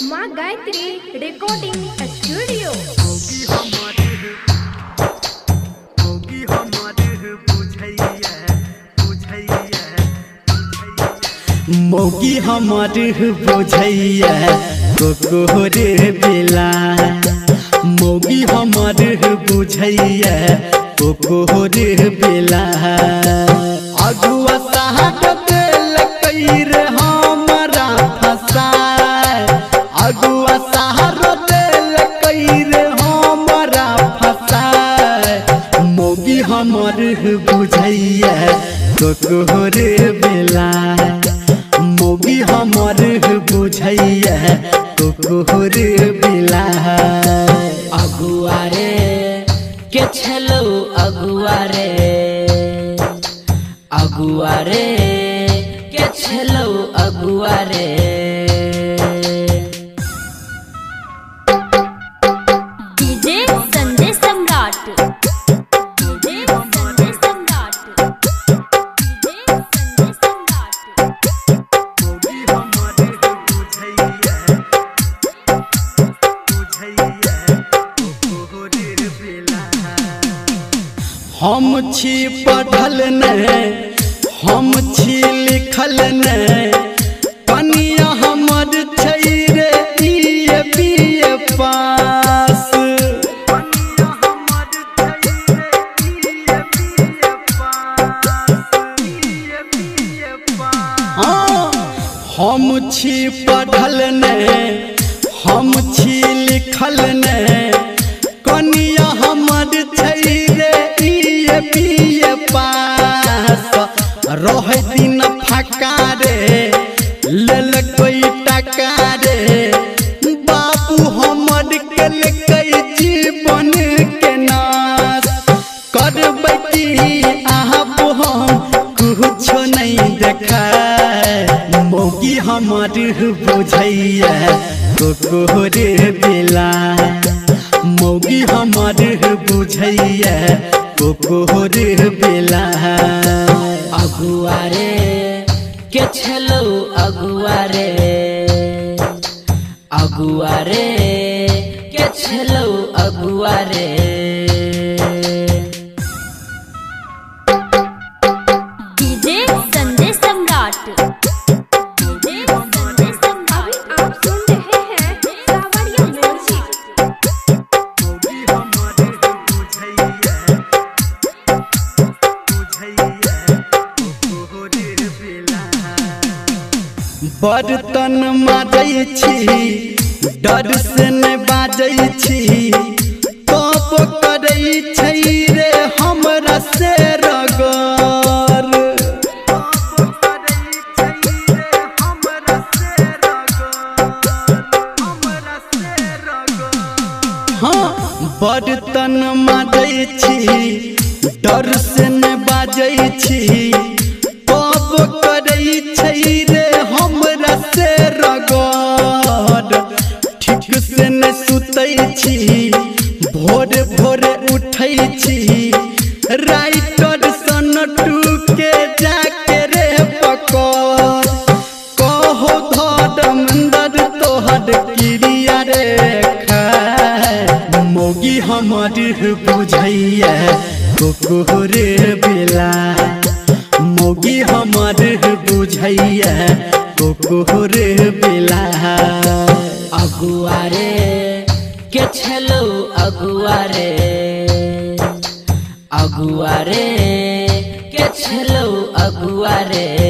माँ Gayatri recording studio. मौगी हमर बुझैया कोकोरे बेला, मौगी हमर बुझैया कोकोरे बेला। अगुआ साहब देलकै रे हमरा फसाय, अगुआ साहब देलकै रे हमरा फसाय। मौगी हमर बुझैया कोकोरे बेला, मौगी हमर बुझैया कोकोरे बेला। अगुआ रे के छलो अगुआ रे, अगुआ रे के छलो अगुआ रे। डीजे संजय सम्राट, डीजे संजय सम्राट, डीजे संजय सम्राट। हम छी पढ़ल ने, हम छी लिखल ने, कनिया हमर छै रे बी ए पास। हाँ, हम छी पढ़ल ने, हम छी लिखल ने, कनिया हमर छै रे बी ए पास। रहै दिन फका रे, लेलकै टका रे, बाबू हमर केलकै जीवन के नाश। करबै की आब हम कुछो नहीं देखाय, मौगी हमर बुझैया कोकोरे बेला, मौगी हमर बुझैया कोकोरे बेला। अगुआ रे के छलो अगुआ रे, अगुआ रे के छलो अगुआ रे। डीजे संजय सम्राट, डीजे संजय सम्राट। अभी आप सुन रहे हैं सावरिया म्यूजिक। बर्तन माजै छी, डर से नहि बाजै छी, तप करै छै रे हमरा से रगड़। हाँ, बर्तन माजै छी, डर से नहि बाजै छी, तप करै छै रे हमरा से रगड़। ठीक से नहि सुतै छी, भोरे भोरे उठै छी, राइटर सनटू के जाके रे पकड़। कहो धर्मेंद्र तोहर क्रिया रे खाय, मौगी हमर बुझैया कोकोरे बेला, मौगी हमर बुझैया कोकोरे बेला। अगुआ रे के छलो अगुआ रे, अगुआ रे के छलो अगुआ रे।